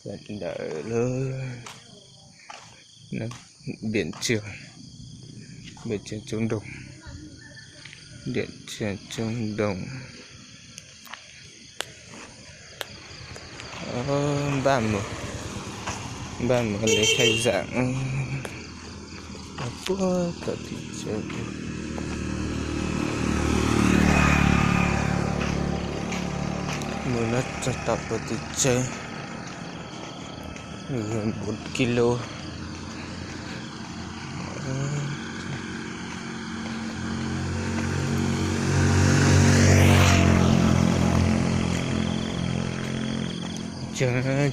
Ntawm lub Điện Trường, Điện Trường Trung Đồng, Điện Trường Trung Đồng. Ơ, ba mùa, ba mùa lễ khai giảng puag tom tim tsev. Mus no txog tom puag tim tsev. Bốn ki lô.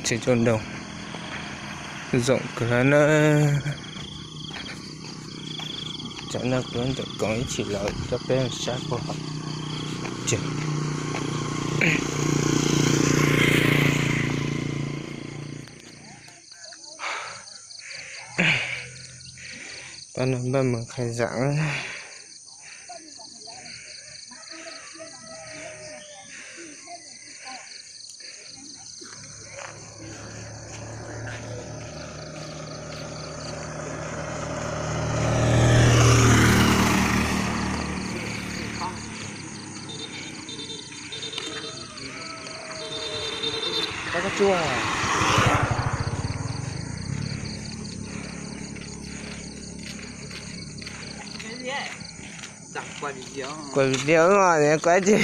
Trường Trung Đồng rộng kawg na. Cov no kuv ntawm koom ib chim los coj peb saib puag hauv. Pab no npaj mus khai giảng. Quay video los quay chứ.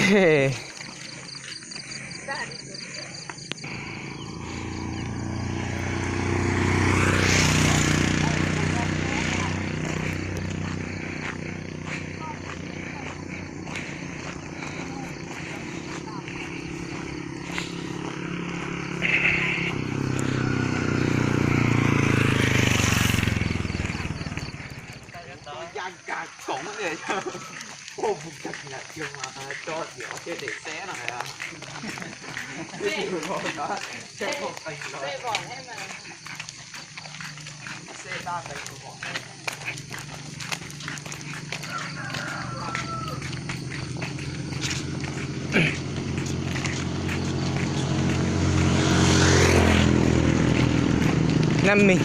Năm mươi.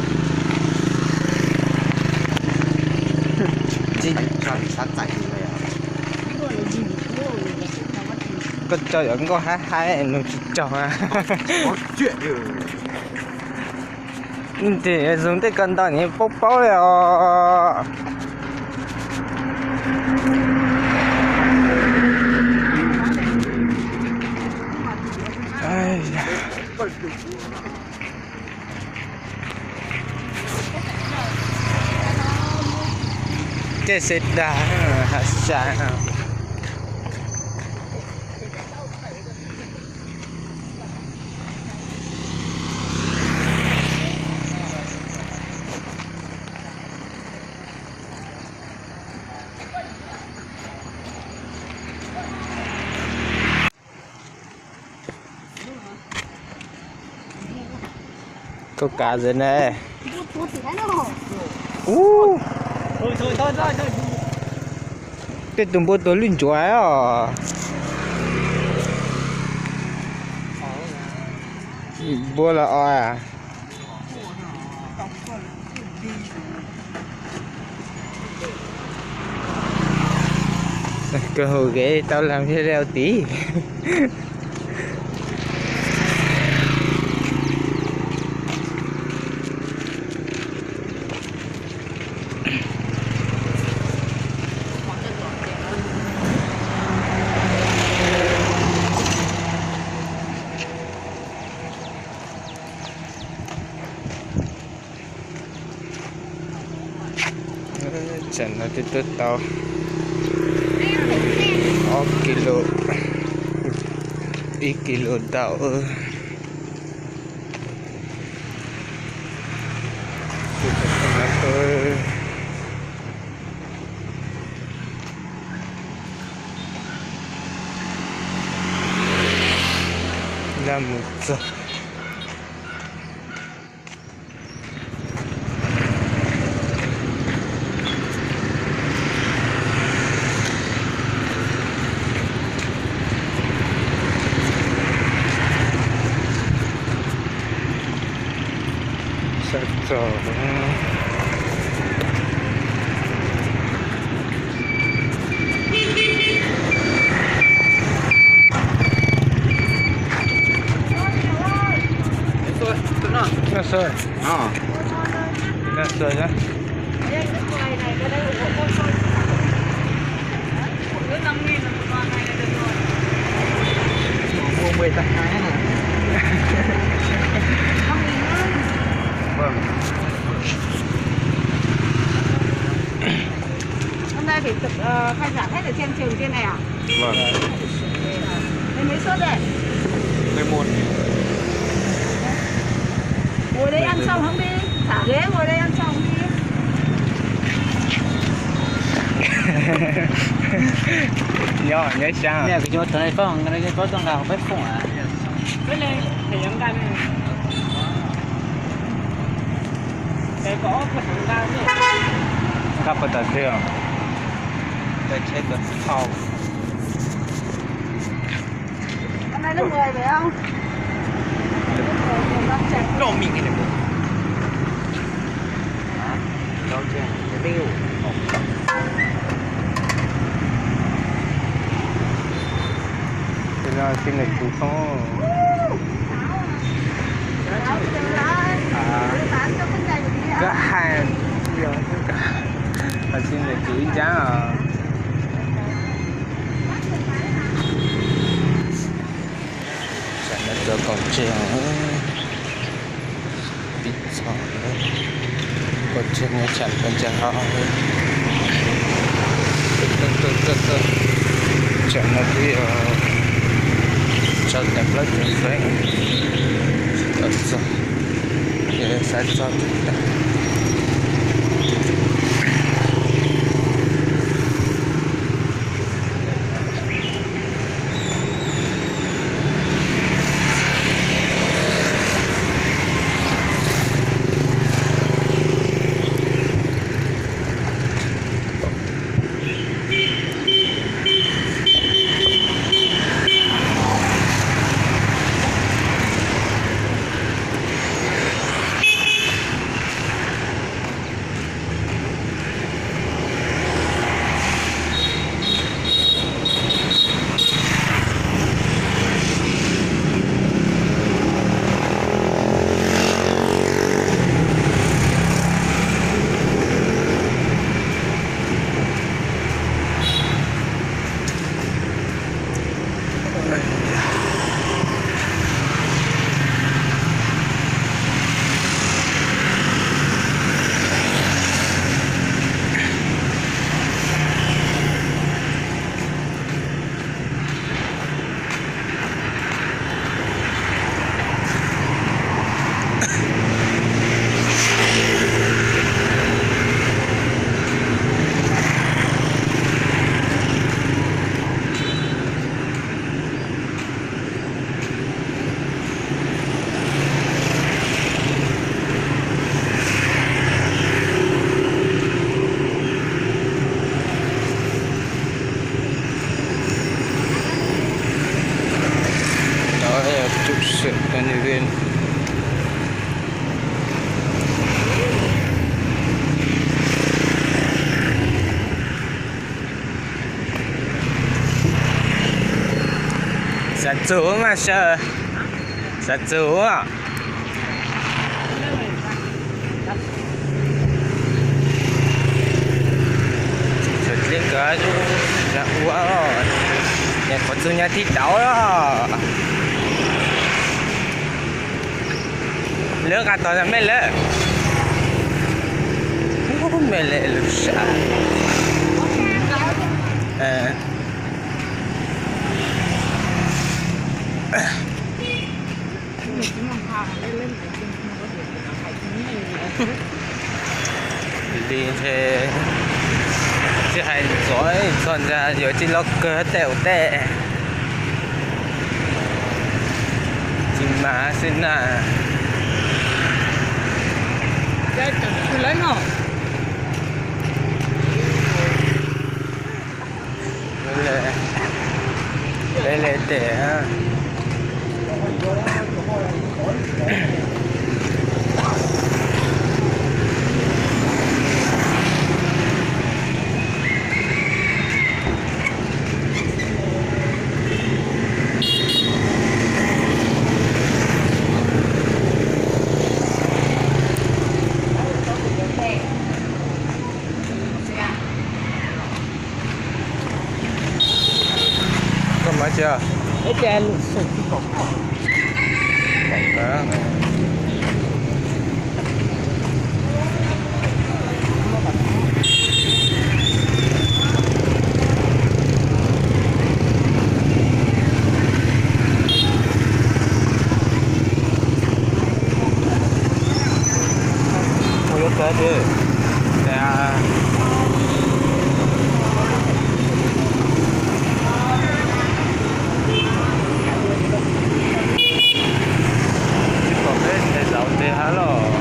Koj tso cov nkauj haib haib nws tsis tsaug. Ces zoo tej ko ntau nws paub paub li os. Tej xe đạp, haj sa. Koj kav ntawd ne. Ub, tej tus npua tuag lwj ntsuav os. Npua los os. Koj hau kev tau lam video tid. Tsam no twb tuaj tau ob kis lus, ib kis lus ntau. Nyob mus txog. Cov noj xwb, noj xwb. Mua mười tặng hai hả? Vâng. Hôm nay phải thực, ờ, khai giảng hết ở trên trường kia này à? Vâng. Mấy, mấy suất đây? Mười một. Ngồi đây ăn xong không đi? Trả ghế ngồi đây ăn xong không đi? Nyob nyob xyab. Nè, cái chỗ này có, cái này có trong nào bếp không ạ? Bếp này, để em canh này. Cái có cái phần canh này. Khắp có tài xế không? Tài xế có thầu. Hôm nay lớp mười phải không? Nộ mình cái này. Hả? Đâu chưa? Cái menu. Cái đó xin lệch chú không? Áo từ lá. À. Bán cho khách này một tí ạ. Có hai. Giờ có. Học sinh là chủ ý giá à. Tsam no txog kaum tseg, tib txog kaum tseg no tsam no ntag. Tsam no twb yog tso tawm plaub caug feeb tawm txog, ces xav txog twb tag. Đó là trụ sở của nhân viên. Xav txug mas sir, xav txug. Txog dleb kawg, ua, es qhov txug nyob thib dauv los. Lawv nqa tog mej lawm. Mej le lub sab. Li ntshe tsis hais ntxov txog ntag yuav tsis loj kawg tej ua tej. Tsis mas xwb na. Peb le tes. Yog. Ua yuav txawv ces, tsis pom peb zaum ntev hab los.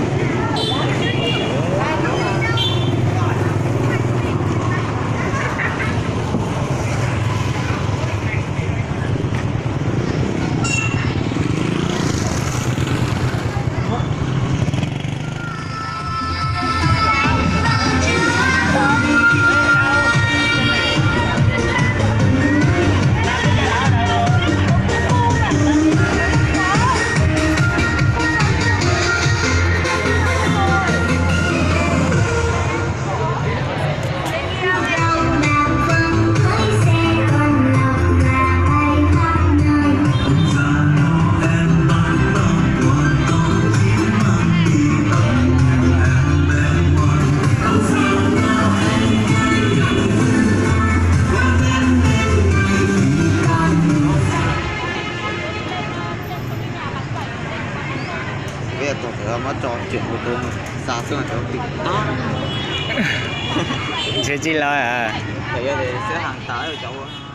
Peb tau txawm muab tso tseem ua tus xa xwb cov tim tag. Ntshe tsis los. Txawm yog xwb has tas cov ua.